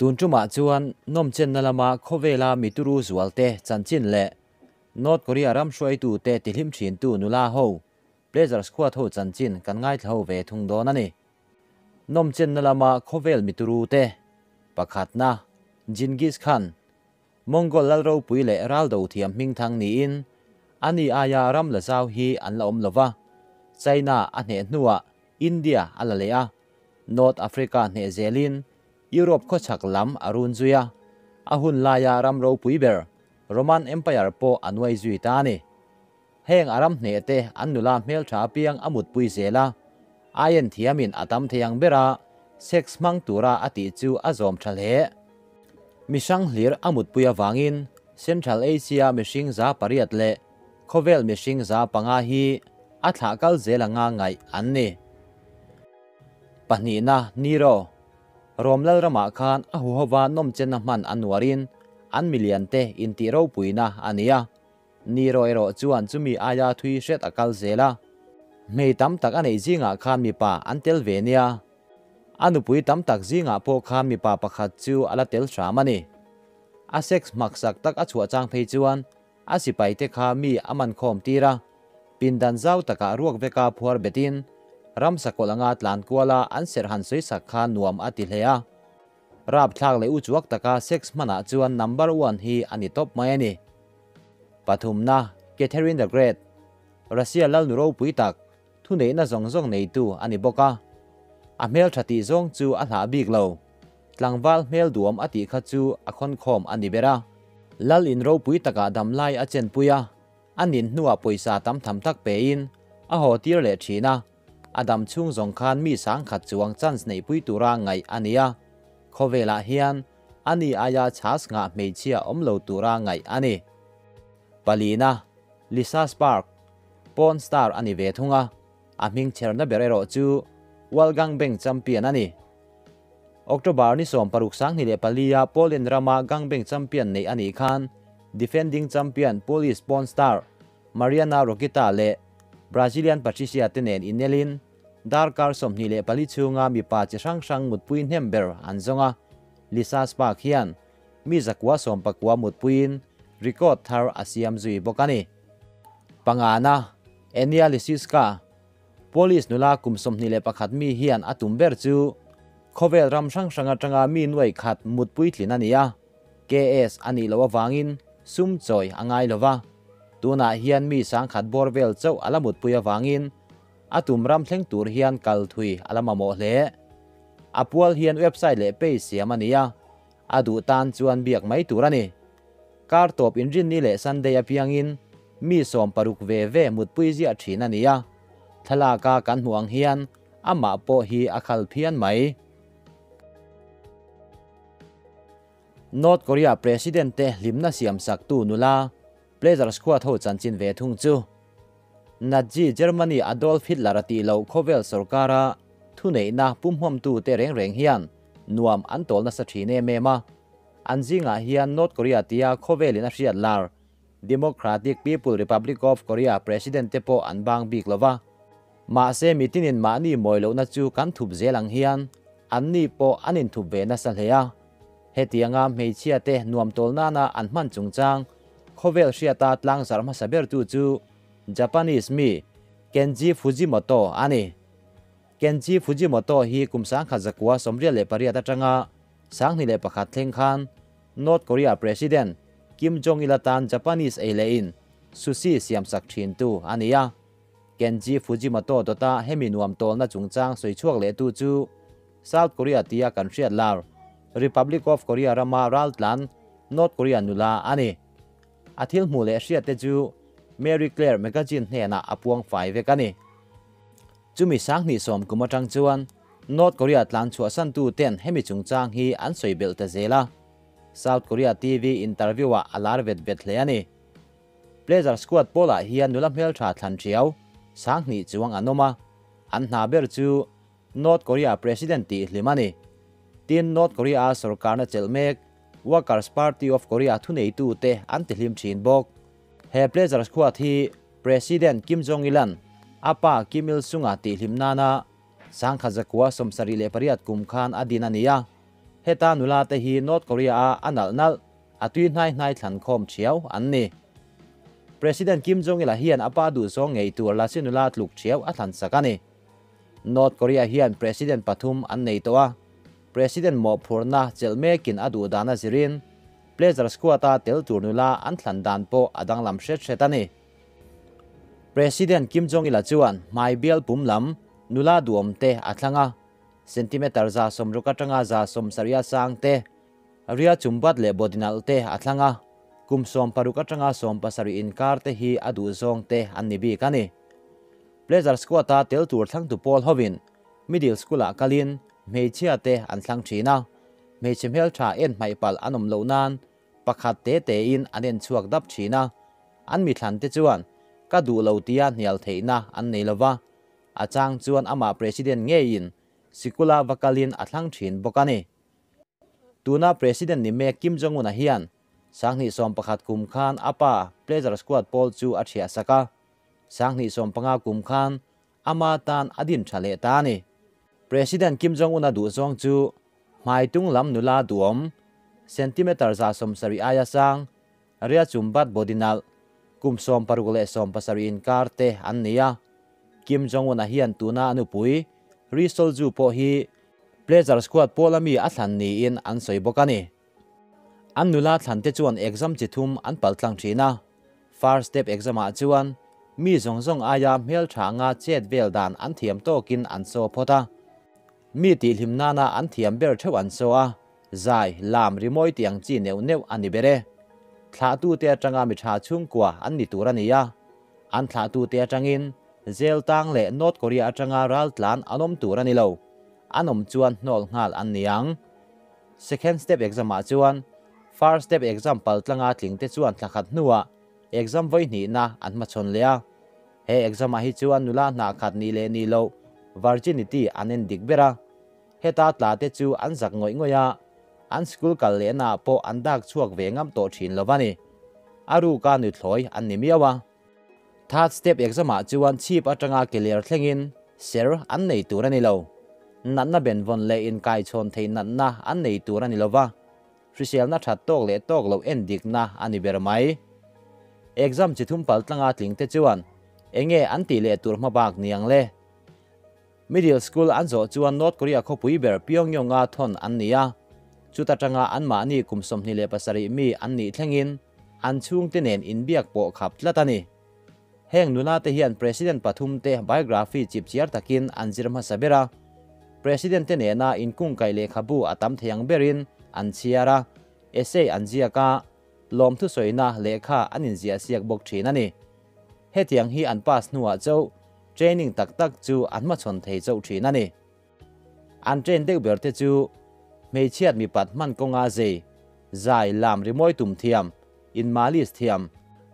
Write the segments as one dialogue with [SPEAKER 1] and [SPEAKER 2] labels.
[SPEAKER 1] Tun tumah chuan nawmchenna lama khawvela mituru zualte chanchin leh North Korea ram hruaitute tihlim thintu nula ho Pleasure Squad ho chanchin kan ngaithla ho ve thung dawn a ni. Nawmchenna lama khawvel mituru te pakhatna Genghis Khan, Mongol lal ropui leh raldo thiam hmingthang niin ani aia ram la zau hi an la awm lova, China a hneh hnuah India a la leh a, North Africa hneh zelin Europe khawchhak lam a run zui a, a hun laia ram ropui ber Roman Empire pawh a nuai zui ta a ni. Heng a ram hneh te an nula hmeltha apiang a mutpui zel a, aien thiamin a tam thei ang bera sex hmang tura a tih chu a zawm tha hle. Mihrang hlir a mutpui avangin Central Asia mihring 800 leh khawvel mihring 500 hi a thlah kal zel anga ngaih an ni. Pahnihna, Nero. Rom lal ramah khan a huhova nawmchenna hman a nuarin an milian te intih ropuina a ni a. Nero erawh chuan chumi aia thui hret a kal zel a. Hmei tam tak a neih zingah khan mipa an tel ve nia. A nupui tam tak zingah pawh khan mipa pakhat chu a la tel hram a ni. A sex hmaksak tak a chhuah chang phei chuan a sipai te kha mi a man khawm tir a, pindan zau takah ruak veka phuar betin ramsa kawlh anga tlan kuala an serh han sawisak kha nuam a ti hle a. Rapthlak leh uchuak taka sex hmanah chuan number one hi a ni tawp mai a ni. Pathumna, Catherine the Great, Russia lalnu ropui tak, thuneihna zawng zawng neitu a ni bawk a. A hmeltha tih zawng chu a hlah bik lo. Tlangval hmel duam a tih kha chu a khawnkhawm a ni ber a. Lal in ropui takah damlai a chenpui a, a nin hnuah pawisa tam tham tak pein a haw tir leh thin a. A dam chhung zawng khan mi sangkhat chuang chance neihpui tura ngaih a ni a. Khawvelah hian a ni aia chhas nghah hmeichhia awm lo tura ngaih a ni. Palina, Lisa Spark, porn star a ni ve thung a, a hming chherna ber erawh chu World Gangbang Champion a ni. October ni 16 2004 a Poland rama Gangbang Champion neih a nih khan defending champion Polish porn star Mariana Rokita leh Brazilian Patricia te nen inelin darkar 24 chhunga mipa chi hrang hrang mutpui hnem ber an zawng a, Lisa Spark hian mi 119 mutpuiin record thar a siam zui bawk a ni. Pangana, Ania Lisiska, Polish nula kum 21 mi hian a tum ber chu khawvel ram hrang hrang atanga mi nuai khat mutpui tlin a ni a, KS a nih loh avangin sum chawi a ngai lova, tunah hian mi sangkhat bawr vel chauh a la mutpui avangin a tum ram thleng tur hian kal thui a la mamawh hle. A pual hian website leh page siam a ni a, a duh tan chuan biak mai tur a ni. Kar tawp inrinni leh Sunday apiangin mi 60 ve ve mutpui ziah thin a ni a, thlalaka kan hmuh ang hian amah pawh hi a khal phian mai. North Korea President te hlimna siam sak tu nula Pleasure Squad ho chanchin ve thung chu Nazi Germany Adolf Hitler a tih loh khawvel sorkara thuneihna pumhmawmtu te reng reng hian nuam an tawl nasa thin em em a. An zingah hian North Korea tia khawvelin a hriat lar Democratic People Republic of Korea President te pawh an bang bik lova. Mahse mitinin mahni mawi lohna chu kan thup zel ang hian an ni pawh an inthup ve nasa hle a. Hetianga hmeichhia te nuam tawl nana an hman chungchang khawvel hriata tlang zar hmasa ber tu chu Japanese mi Kenji Fujimoto a ni. Kenji Fujimoto hi kum 1998 atanga 2001 thleng khan North Korea President Kim Jong-il atan Japanese ei leh in sushi siam sak thin tu a ni a. Kenji Fujimoto dawta hemi nuam tawlna chungchang sawichhuak leh tu chu South Korea tia kan hriat lar Republic of Korea rama raltlan North Korea nula a ni. A thil hmuh leh hriat te chu Marie Claire magazine hnenah a puang fai vek a ni. Chumi 2010 kum atang chuan North Korea tlan chhuah san tu ten hemi chungchang hi an sawi belh ta zel a. South Korea TV interview ah a lar vet vet hle a ni. Pleasure Squad pawlah hian nula hmeltha thlan thiau 2000 chuang an awm a, an hna ber chu North Korea President tih hlim a ni. Tin North Korea a sorkarna chelh mek Workers Party of Korea thuneitu te an ti hlim thin bawk. He Pleasure Squad hi President Kim Jong-il-an a pa Kim Il-sung-a tih hlim nana 1978 kum khan a din a ni a. Heta nula te hi North Korea a a nalh nalh, a tui hnai hnai thlan khawm thiau an ni. President Kim Jong Il-a hian a pa duhzawng ngei tur Lasi nula tluk thiau a thlan sak a ni. North Korea hian President pathum an nei tawh a, President mawhphurhna chelh mekin a duh dan a zirin Pleasure Squad-a tel tur nula an thlan dan pawh a danglam hret hret a ni. President Kim Jong Il-a chuan hmai bial pum lam nula duhawm te a thlang a, centimeter 160 atanga 170 a sang te, ria chumbat leh bawdinalh te a thlang a, kum 60 atanga 70 inkar te hi a duhzawng te an ni bik a ni. Pleasure Squad-a tel tur thlangtu pawl hovin Middle School-ah kalin hmeichhia te an thlang thin a, hmeichhe hmeltha en hmaih palh an awm loh nan pakhat te tein an en chhuak dap thin a, an mi thlan te chuan ka duh lo tia hnial theihna an nei lova, a chang chuan amah President ngeiin sikula va kalin a thlang thin bawk a ni. Tuna President ni mek Kim Jong-un-a hian 2011 kum khan a pa Pleasure Squad pawl chu a thiah sak a, 2015 kum khan ama tan a din tha leh ta a ni. President Kim Jong-un-a duhzawng chu hmai tung lam nula duhawm, centimeter 170 aia sang, ria chumbat body nalh, kum 60 leh 70 inkar te an ni a. Kim Jong-un-a hian tuna a nupui Ri Sol-ju pawh hi Pleasure Squad pawl ami a thlan niin an sawi bawk a ni. An nula thlan te chuan exam chi thum an pal tlang thin a. First step exam ah chuan mi zawng zawng aia hmeltha anga chet vel dan an thiam tawkin an saw phawt a. Mi tihhlim nana an thiam ber theuh an saw a, zai, lam, rimawi tih ang chi neuh neuh a ni ber e. Thlahtute atanga mi tha chhungkua an ni tur a ni a. An thlahtute atangin Jail tang leh North Korea atanga ral tlan an awm tur a ni lo. An awm chuan hnawl nghal an ni ang. Second step exam ah chuan first step exam pal tlanga tling te chuan thla khat hnuah exam vawi hnihna an hmachhawn leh a. He exam ah hi chuan nula hnah khat nih leh nih loh virginity an en dik ber a. Heta tla te chu an zak ngawih ngawih a, an school kal lehna ah pawh an dak chhuak ve ngam tawh thin lo a ni. A ruka nuthlawi an ni miau a. Third step exam ah chuan chhip atanga ke ler thlengin ser an nei tur a ni lo. Natna benvawn leh inkaichhawn thei natna an nei tur a ni lova, hriselna that tawk leh tawk loh en dikna a ni ber mai. Exam chi thum pal tlanga tling te chuan enge an tih leh tur hmabak niang le? Middle school an zawh chuan North Korea khawpui ber Pyongyang-a thawn an ni a, chuta tanga anmahni kum 27 mi an nih thlengin an chhungte nen inbiak pawh khap tlat a ni. Heng nula te hian President pathum te biography chipchiar takin an zir hmasa ber a, President te nena inkungkaih lehkhabu a tam thei ang berin an chhiar a, essay an ziak a, lawmthu sawina lehkha an inziahsiak bawk thin a ni. Hetiang hi an pass hnuah chauh training tak tak chu an hmachhawn thei chauh thin a ni. An train deuh ber te chu hmeichhiat mipat hman kawnga zei, zai, lam rimawi tum thiam, inmalis thiam,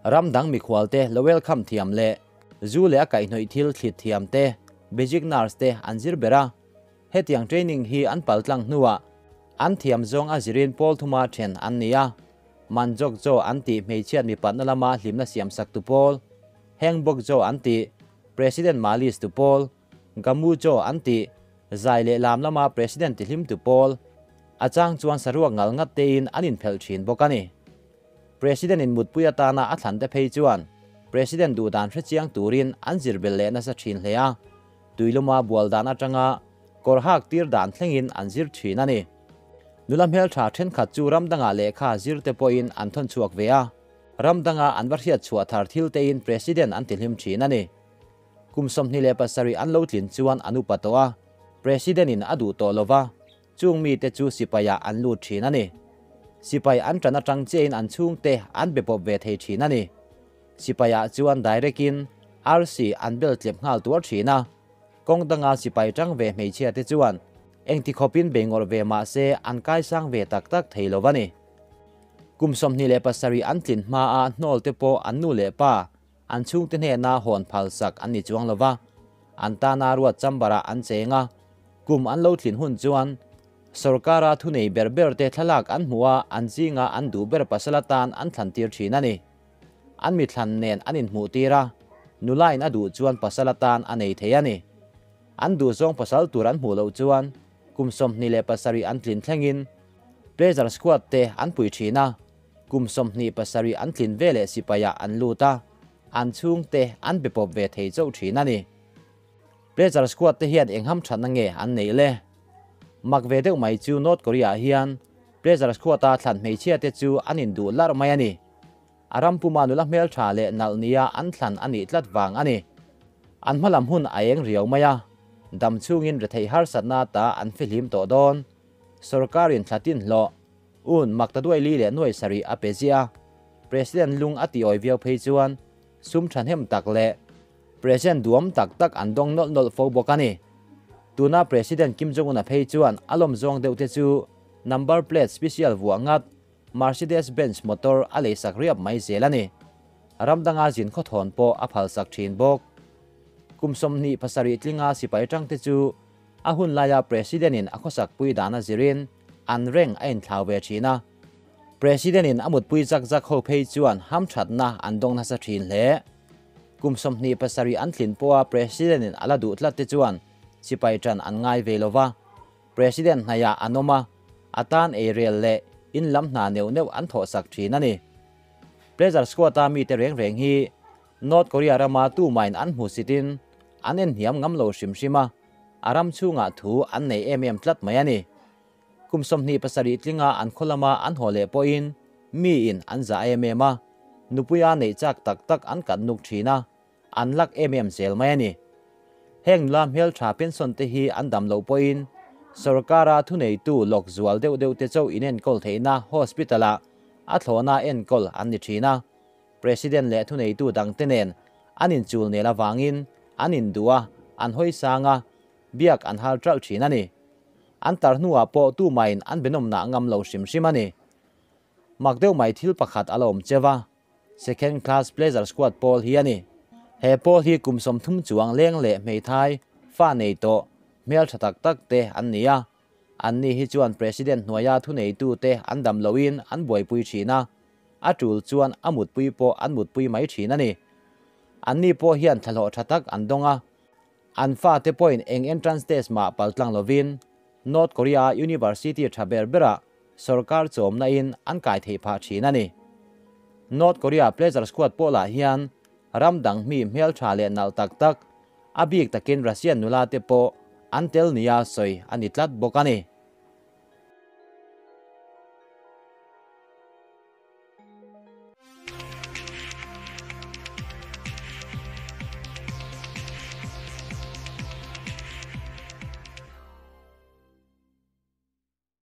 [SPEAKER 1] ram dang mikhual te lo welcome thiam leh zu leh a kaihhnawih thil thlit thiam te, basic nurse te an zir ber a. Hetiang training hi an paltlang hnuah an thiam zawng a zirin pawl thuma then an ni a. Manjok Jo an tih hmeichhiat mipatna lama hlimna siamsak tu pawl, Hengbok Jo an tih President Malis tu pawl, Gamu Jo an tih zai leh lam lama President tihlim tu pawl, a chang chuan saruak ngal ngat tein an inphelh thin bawk a ni. President in mutpui atana a thlan te phei chuan President duhdan hrechiang turin an zir bel leh nasa thin hle a, tuiluma bual dan atanga kawr hak tir dan thlengin an zir thin a ni. Nula hmeltha thenkhat chu ram dangah lehkha zir te pawhin an thawn chhuak ve a, ram danga an va hriat chhuah thar thil tein President an tihlim thin a ni. Kum 27 an lo tlin chuan an upa tawh a, President in a duh tawh lova, chung mite chu sipaiah an lut thin a ni. Sipai an tan atang chiahin an chhungte an be pawp ve thei thin a ni. Sipaiah chuan direct in RC an bel tlep nghal tuar thin a, kawng danga sipai tang ve hmeichhia te chuan engti khawpin bei ngawrh ve mah se an kaisang ve tak tak thei lo a ni. Kum 27 an tlin hmaa hnawl te pawh an nu leh pa an chhungte hnena hawn phal sak an ni chuang lova, an tana ruat chamber-ah an cheng a, kum an lo tlin hun chuan sorkara thunei ber ber te thlalak an hmuh a, an zinga an duh ber pasal atan an thlan tir thin a ni. An mi thlan nen an inhmuh tir a, nulain a duh chuan pasal atan a nei thei a ni. An duhzawng pasal tur an hmuh loh chuan kum 27 an tlin thlengin Pleasure Squad te an pui thin a, kum 27 an tlin veleh sipaiah an lut a, an chhungte an be pawp ve thei chauh thin a ni. Pleasure Squad te hian eng hamthatna nge an neih le? Mak ve deuh mai chu North Korea ah hian Pleasure Squad a thlan hmeichhia te chu an induh larh mai a ni. A ram puma nula hmeltha leh nalh nia an thlan a nih tlat vang a ni. An hmalam hun a eng riau mai a, dam chhungin retheih harsatna ta an fihlim tawh dawn. Sorkarin thlatin hlawh, un maktaduai li leh nuai sarih a pe ziah a, President lung a tiawi viau phei chuan sum thahnem tak leh President duam tak tak an dawng nawlh nawlh fo bawk a ni. Tuna President Kim Jong-un-a phei chuan a lawm zawng deuh te chu number plate special vuah ngat Mercedes Benz motor a leisak riap mai zel a ni. Ram danga zin khawthawn pawh a phalsak thin bawk. Kum 27 tlinga sipai tangte chu a hun laia President-in a khawsakpui dana zirin an reng a inthlau ve thin a. President-in a mutpui zak zak ho phei chuan hamthatna an dawng nasa thin hle. Kum 27 an tlin pawha President-in a la duh tlat te chuan sipai tan an ngai ve lo va. President hnaiah an awm a, a tan ei rel leh in lam hna neuh neuh an thawhsak thin a ni. Pleasure Squad-a mite reng reng hi North Korea rama tumain an hmusitin an en hniam ngam lo hrim hrim a, a ram chhungah thu an nei em em tlat mai a ni. Kum 27 tlinga an khaw lama an haw leh pawhin miin an zah em em a, nupuia neih chak tak tak an kat nuk thin a, an lak em em zel mai a ni. Heng nula hmeltha pension te hi an dam loh pawhin sorkara thuneitu lawk zual deuh deuh te chauh inenkawl theihna hospital-ah a thlawhna enkawl an ni thin a. President leh thuneitu dangte nen an inchul nel avangin an induh a, an hawi sang a, biak an hal ṭalh thin a ni. An tar hnuah pawh tumahin an benawmnah ngam lo hrim hrim a ni. Mak deuh mai thil pakhat a la awm cheu a. Second Class Pleasure Squad pawl hi a ni. He pawl hi kum 30 chuang leng leh hmeithai, fa nei tawh, hmel tha tak tak te an ni a. An ni hi chuan President hnuaia thuneitu te an dam loin an buaipui thin a, a tul chuan a mutpui pawh an mutpui mai thin a ni. An ni pawh hian thlahlawh tha tak an dawng a. An fa te pawhin eng entrance test mah paltlang lovin North Korea University tha ber berah sorkar chawmna in an kai theih phah thin a ni. North Korea Pleasure Squad pawh lah hian ram dang mi hmel tha leh nalh tak tak, a bik takin Russian nula te pawh an tel nia sawi a ni tlat bawk a ni.